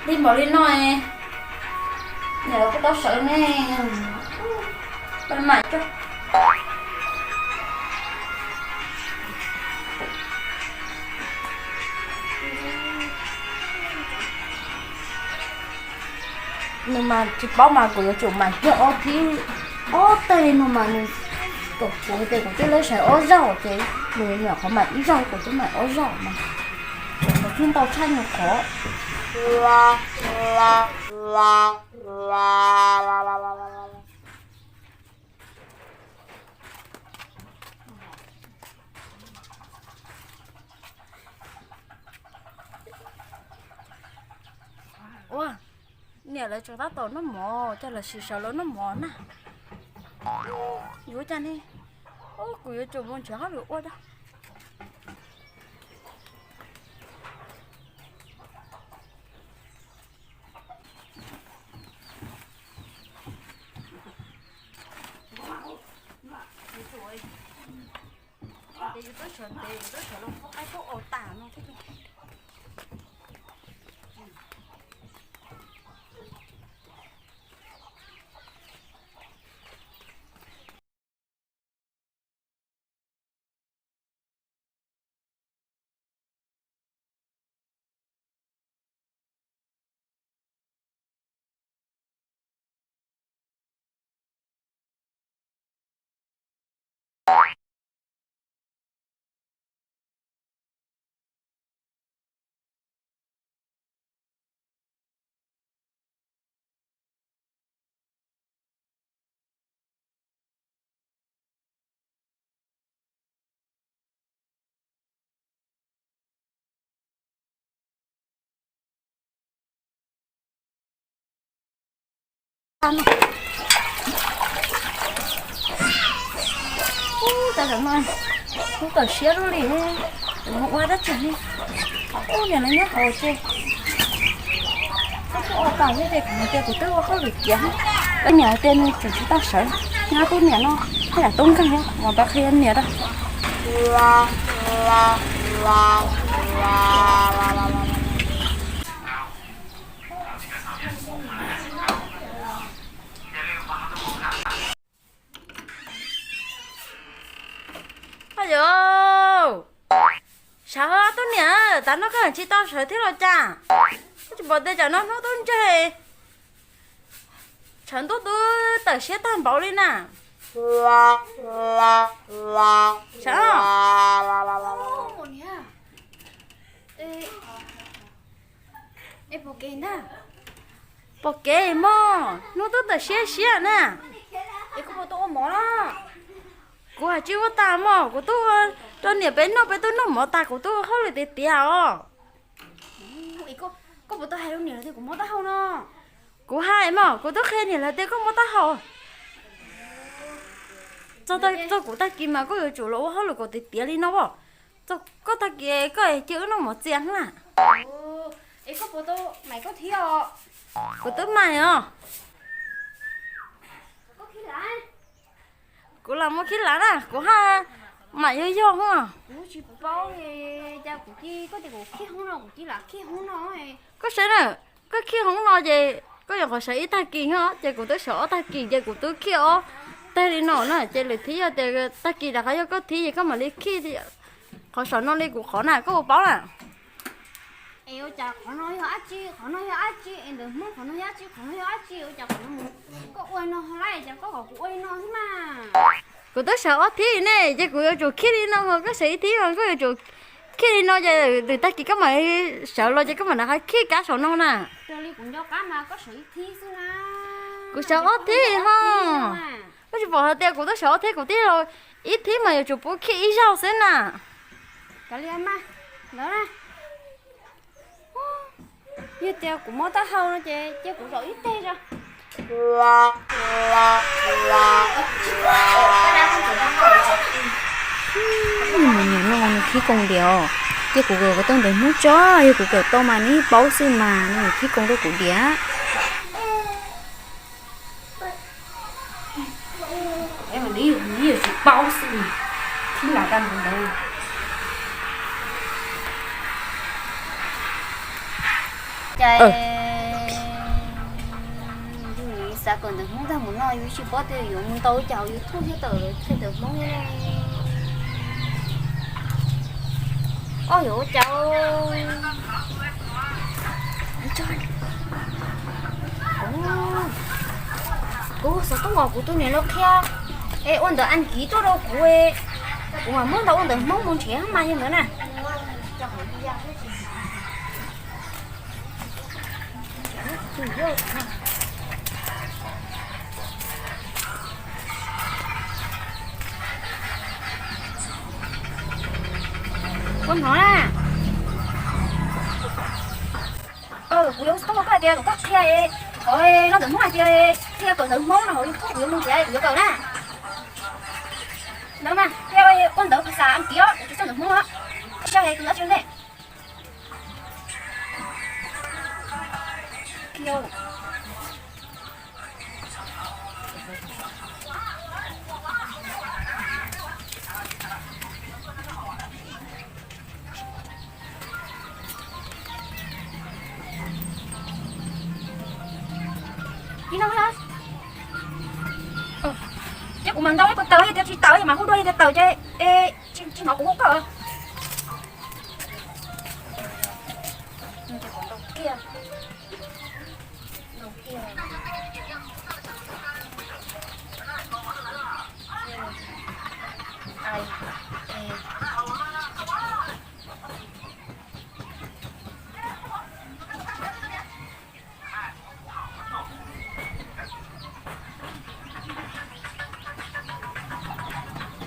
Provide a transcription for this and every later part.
Li npaum li no, niam lawv kuj tau sawv ne, pab mam coj. Nws mas tsis paub mas kuv yuav tsum mam nyiag ob phib, ob teg li no mas nws kom kuv tias kuv twb lawv sawv ob zaug ces nws nyuam qhuav mam ib zaug, kuv twb mam ob zaug mas kuv thiaj ntau tshaj nws qhov. Ua, niam lawv tseem tab tom noj mov, coj los sim sawv los noj mov na. Yuav cas ne, kuv yuav tsum mus nrhiav hauj lwm ua da. Ces yus twb sawv ntev, yus twb sawv los pub qaib pub aus tas no thiab. Ub, tag tam no kuv tawm siab lub li, kuv mus ua dab tsi li. Ub, niam lawv nyob hauv ces kuv twb ua tas thiab ces kuv hais tias kuv twb ua hauj lwm tiav. Niam hais tias nws tseem tsis tau sawv, nyob tub niam no haj yam tub nkeeg thiab, mus pab qhia niam da. Oj yos, sawv tub niam, tav no koj tsis tau sawv thiab los cas? Koj tsis pom tias tam no hnub twb ntseg, tshav ntuj twb tawm siab tag npaum li na. Sawv. Pom kev mog, hnub twb tawm siab siab na. Kuv hais tsis ua tas mog, kuv twb ua rau niam peb noj, peb twb noj mov tas, kuv twb ua hauj lwm tiav tiav os. Kuv hais mog, kuv twb qhia niam lawv tias koj muab taub hau. Txog kuv tag kis mas koj yuav tsum los ua hauj lwm kom tiav tiav li no as. Txog koj tag kis koj cia wb noj mov txias na. Kuv twb mam os. Kuv los muab khib lav na, kuv haj mam yog yog. Koj saib na, koj khib hoob no ces koj nyuam qhuav sawv ib tag kis os, ces kuv twb sawv ob tag kis ces kuv twb khib ob teg li no na, ces lwm thib yog tias tag kis rov qab yog koj thib ces koj mam li khib qhov saum no li kuv qhov na, koj puas paub na? Es ua cas qhov no yog dab tsi, qhov no yog dab tsi, es ntawm Hmoob qhov no yog dab tsi, qhov no yog dab tsi, ua cas qhov no mus, koj ua li no lawm ces koj kom kuv ua li no xwb mas. Kuv twb sawv ob thib ne, ces kuv yuav tsum khib li no, ho koj sawv ib thib mas koj yuav tsum khib li no, ces lwm tag kis koj mam sawv los ces koj mam rov qab khib kab saum no na. Raws li kuv nco qab mas koj sawv ib thib xwb na. Kuv sawv ob thib ho. Koj tsis pom hais tias kuv twb sawv ob thib, kuv twb los ib thib mas yuav tsum pub khib ib zaug xwb na. Kav liam mas, ntawd na. Yog tias kuv mob taub hau no ces cia kuv zaum ib teg tso. Nws mus niam no nws khib koos diam os. Cia kuv kawm tau ntawm hnub tso, yog kuv kawm tau mas nws paub xwb mas nws khib koos rau kuv diam. Nws yuav tsum paub xwb, khib lav tag ntawd. Ces Kawm ntawv Hmoob tag mus no yus tsis paub tias yuav mus ntau cas, yus thuj thiab tawm lawv qhia ntawv Hmoob ne. Ob, yuav ua cas? Kuv xav tau kuv tus niam laus qhia es ua ntawv Askiv tuaj rau kuv, kuv mam muab ntawv ua ntawv Hmoob mus nrhiav mas yog ntawd na. Koj hnov na. Kuv yuav tau koj hais tias kom koj qhia, qhov no ntawv Hmoob hais tias qhia kawm ntawv Hmoob no hauv YouTube kuv yuav mus nrhiav kuv yuav kawm na. Ntawd mas qhia ua ntawv phas xas Askiv os, kuv tsis txawj ntawv Hmoob os. Saib hais tus dab tsi ntej. Ib no, ces kuv mam ntau ib puas tawm, yog tias tsis tawm mas hu dua, yog tias tawm ces tsis hnov kuv hu koj.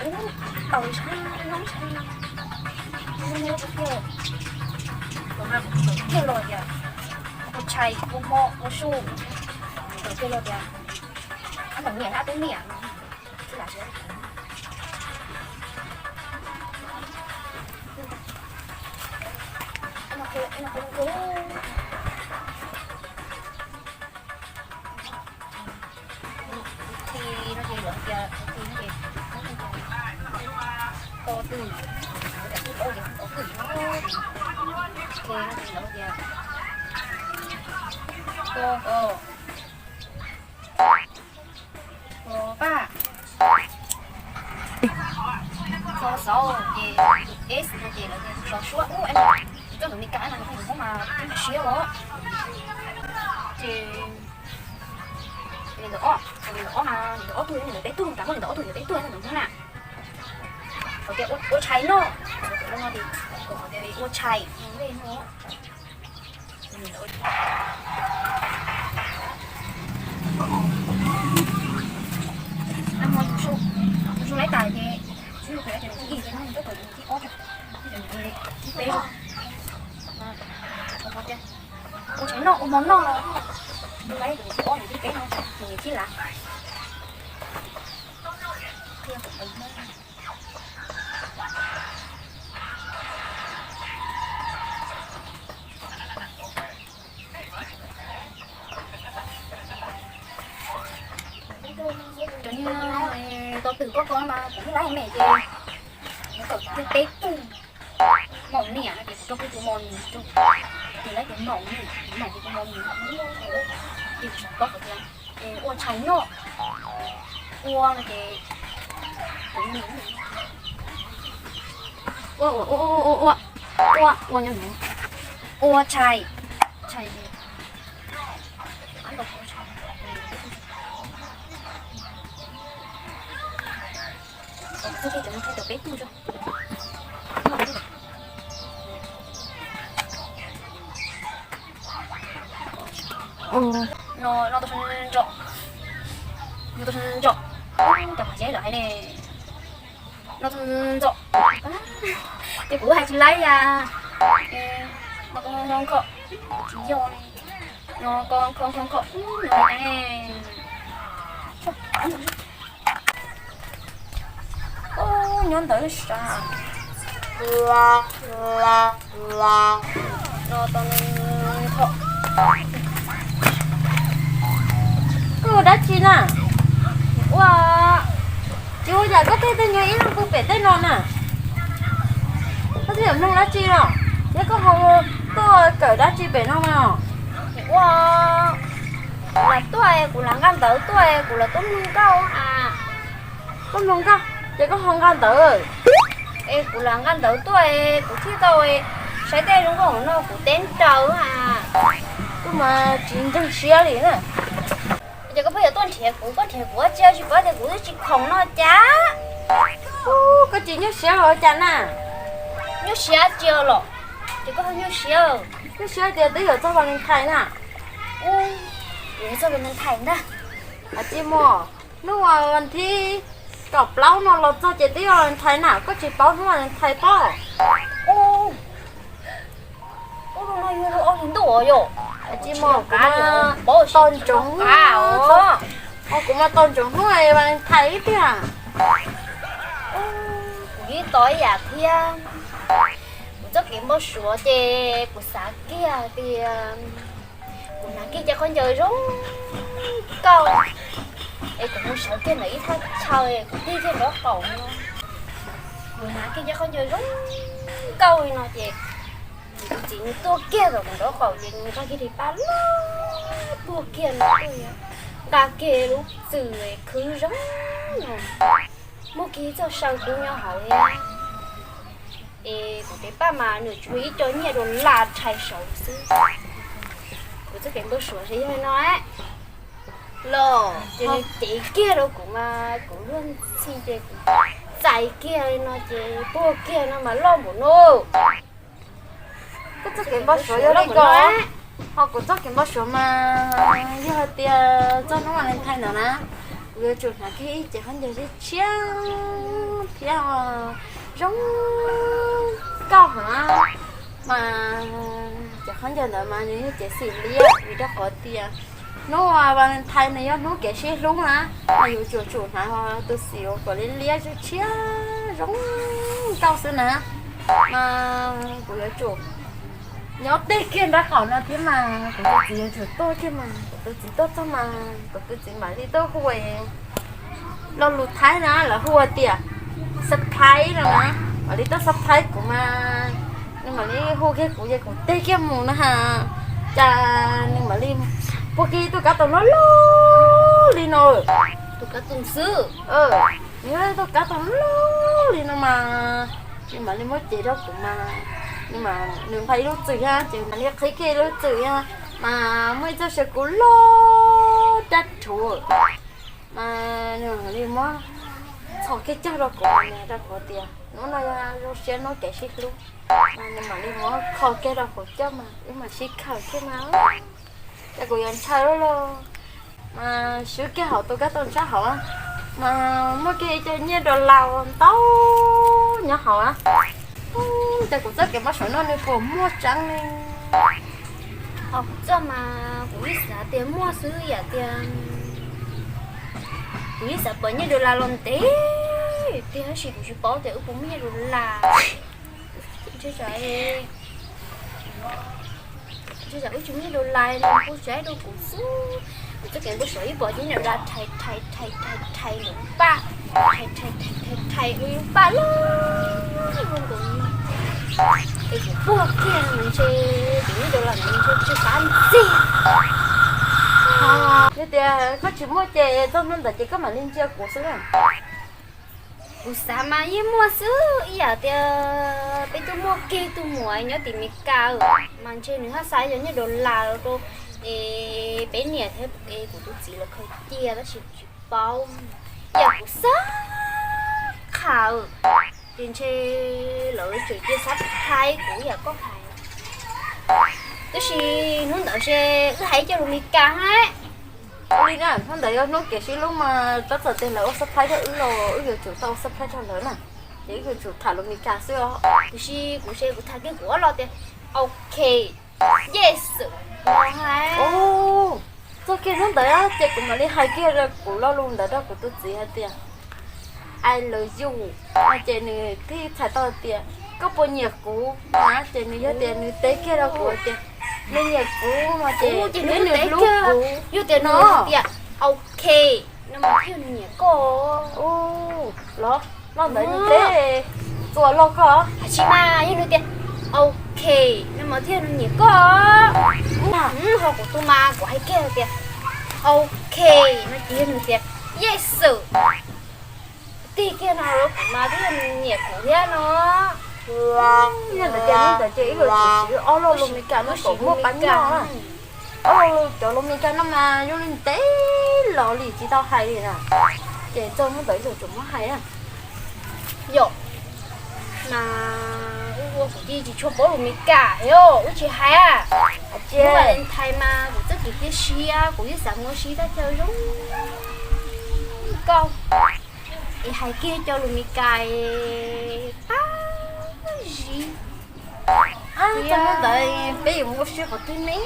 Ub, tau ntshai, nyob ntshai no. Ub, tiag los tias, ua tshais, ua hmo, ua su, tau tiag los tias, ab, tau niam, ab, tub niam no. Thi no ces lawv tias, thi no ces ko twm, ko twm no, thi no ces lawv tias ko, ko, ko paj, ko xauv ces tus S no ces lawv tias xauv suab. Ub, es koj tus Meskas no nws hu ntawm Hmoob mas tib siab los. Ces li ntawm ob, li ntawm ob mas li ntawm ob tug, li ntawm peb tug, tam muaj li ntawm ob tug li ntawm peb tug ntawm Hmoob na. Hais tias ua tshais noj, ua tshais. Tus zoo laib tas ces, tus zoo laib tas ces, tus thib ib ces no, tus thib ob, thib peb, ua tshais noj, ua hmo noj, tus laib tus thib ob tus thib peb no, tus thib lav. Cov niag ko twm ko ko mas kuv laiv me ces kuv kawm kiag peb tug mos niam no ces kuv rau kuv tus mos niam, kuv laiv tus mos niam, mos kuv tus mos niam, ces kuv xav paub hais tias ua tshais noj, ua no ces ua, ua, ua, ua, ua, ua, ua nyob no, ua tshais, tshais ces No, no tau ntso, no tau ntso, cov phav zeb lawm hais ne. No tau ntso, ces kuv hais tsis laib ya. No ko kho, tsis yog, no ko kho kho kho, no ne. Nyob ntawd sas. No tau nthom. Koj ua dab tsi na? Ua, tsis ua yam koj tej tej nyuag ib leeg pw pem tej no na. Koj twb yuav mloog dab tsi no? Thiab koj ho tuaj kawm dab tsi pem no mas? Ua, Lam tuaj, kuv lam nqa ntawv tuaj, kuv lam tuaj mloog nkauj a. Tuaj mloog nkauj, ces koj ho nqa ntawv? Es kuv lam nqa ntawv tuaj, kuv thiaj tau saib tej zoo nkauj no kuv teb nraws a. Kuj mas tsis ntseeg siab li na. Ces koj pheej yuav tuaj nrhiav kuv, koj nrhiav kuv ua tsi, tsis paub tias kuv twb tsis khoom no cas? Koj tsis nyuaj siab los cas na? Nyuaj siab tsi los? Ces koj nyuaj siab? Nyuaj siab tias twb yuav txog Valentine na. Yuav txog Valentine ntag. Tsis muaj, hnub vas thib kaum plaub no los txog ces twb yog Valentine na, koj tsis paub hnub Valentine pob? Ub, no yog ob hlis ntuj yom. Tsis muaj, kuv mas tos ntsoov, kuv mas tos ntsoov hnub Valentine ib tiag. Kuv yeej tos ib yam thiab. Kuv txoj kev npau suav ces kuv xav kiag tias kuv hnav kiag cov khaub ncaws zoo nkauj es kuv mus sawv kiag ntawm ib thaj chaw es kuv tig kiag nraub qaum no. Kuv hnav kiag cov khaub ncaws zoo nkauj li no ces kuv txiv nws tuaj kiag tom kuv nraub qaum ces nws nqa kiag ris paj loj puag kiag no, nqa kiag lub txwm khwv zoo no, muaj kiag txoj saw kub nyob hauv li. Es kuv ris paj mas nws tsuas yog ib co nyiaj dollar rhais saud xwb. Kuv txoj kev npau suav ces yog li no los ces nws cev kiag rau kuv mas kuv luag ntxhi ces kuv txais kiag li no ces puag kiag no mas loj npaum no. Koj txoj kev npau suav yog li ko, ho kuv txoj kev npau suav mas yog hais tias txog hnub Valentine ntawd na, kuv yuav tsum hnav kiag ib cev khaub ncaws tshiab tshiab thiab zoo nkauj heev mas. Cev khaub ncaws ntawd mas nws yog cev xim liab vim rau qhov tias hnub Valentine nws yog hnub kev sib hlub na, mas yuav tsum tsum hnav tus xim uas kom liab liab tshiab tshiab zoo nkauj xwb na. Mas kuv yuav tsum nyob tig kiag nraub qaum no thiab mas kuv tus txiv yuav tsum tuaj kiag mas kuv tus txiv tuaj txog mas kuv tus txiv mam li tuaj hu lo lus Thaib na lawv hu tias surprise no na, mam li tuaj surprise kuv mas nws mam li hu kiag kuv ces kuv tig kiag mus na ha. Cas nws mam li puag kiag tus kab toom loj loj li no. Tus kab toom xwb. Nws yog tus kab toom loj li no mas nws mam li muab cev rau kuv mas, nws nqa ib lub txwm thiab ces mam li qhib kiag ib lub txwm thiab mas muaj ib txoj saw kub loj dab rhuv mas nws mam li muab txhos kiag cog rau kuv, rau kuv tias hnub no yog zoo siab hnub kev sib hlub, mas nws mam li muab kho kiag rau kuv coj mas wb mam sib khaws kiag mas. Ces kuv yuav ntshaw los mas swb kiag hauv tus kab toom sab hauv mas muaj kiag ib co nyiaj dollar ntau nyob hauv. Ces kuv txoj kev npau suav no nws puas muaj tseeb li. Ho kuv txoj mas kuv yeej xav tias muaj xwb yam tias kuv yeej xav pom nyiaj dollar los ntev tiag tab sis kuv tsis paub tias wb puas muaj nyiaj dollar. Ntshe tsam wb tsis muaj nyiaj dollar no kuv tsaib rau kuv xwb. Kuv txoj kev npau suav yeej pom nyiaj dollar rhais rhais rhais rhais rhais lub paj, rhais rhais rhais rhais rhais lub paj loj zoo nkaus li. Es kuv puag kiag ntshe kuv nyiaj dollar ntawd ntshe tsis qab ntxig. Yog tias koj tsis muaj ces txog hnub ntawd ces koj mam li ntsia kuv xwb na. Kuv xav mas yeej muaj xwb ib yam tias peb tuaj muaj kiag tus muam nyob tim Meskas mas ntshe nws haj xa cov nyiaj dollar rau peb niam thiab kuv tus txiv lawv khaws cia tab sis tsis paub. Ib yam kuv xav qha ces ntshe lawv tseem cia xab thaib kuv ib yam koj hais. Tab sis hnub ntawd ces wb hais coj lus Meskas hab. Ua li na, hnub ntawd yog hnub kev sib hlub mas tab txawm tias lawv ua xab thaib rau wb los wb yuav tsum tau ua xab thaib rau lawv na, ces wb yuav tsum tham lus Meskas xwb os. Tiam sis kuv ces kuv tham kiag kuv ob lo tias ok, yes, no hais. Txog kiag hnub ntawd ces kuv mam li hais kiag kuv lo lus ntawd rau kuv tus txiv hais tias I love you no ces nws thiaj txhais tau tias koj puas nyiam kuv na, ces nws yog tias nws teb kiag rau kuv tias nws nyiam kuv no ces nws hlub kuv. Yog tias nws tias ok no mas thiaj nyiam koj. Los lo ntawd nws teb txuas loj koj. Tsis mas yog nws tias ok no mas thiaj nyiam koj. Ho kuv tus mas kuv hais kiag tias Ok, no ces yog nws tias Yexus. Tig kiag no los kuv mas twb yog nws nyiam kuv thiab no. Yog ntawd ces hnub ntawd ces ib los tseem siv ob loj lus Meskas no kom muaj pab nyob. Ob lus cov lus Meskas no mas zoo li ntev los li tsis tau hais li na. Ces txog hnub ntawd ib los tseem muab hais na. Yog mas ua kuv cia tsis tshua paub lus Meskas os, wb tsis hais. Valentine mas kuv txoj kev cia siab kuv yeej xav mus ua si tab sis zoo nkauj es hais kiag cov lus Meskas pab zib. Txog hnub ntawd peb yuav mus ua si qhov twg ne?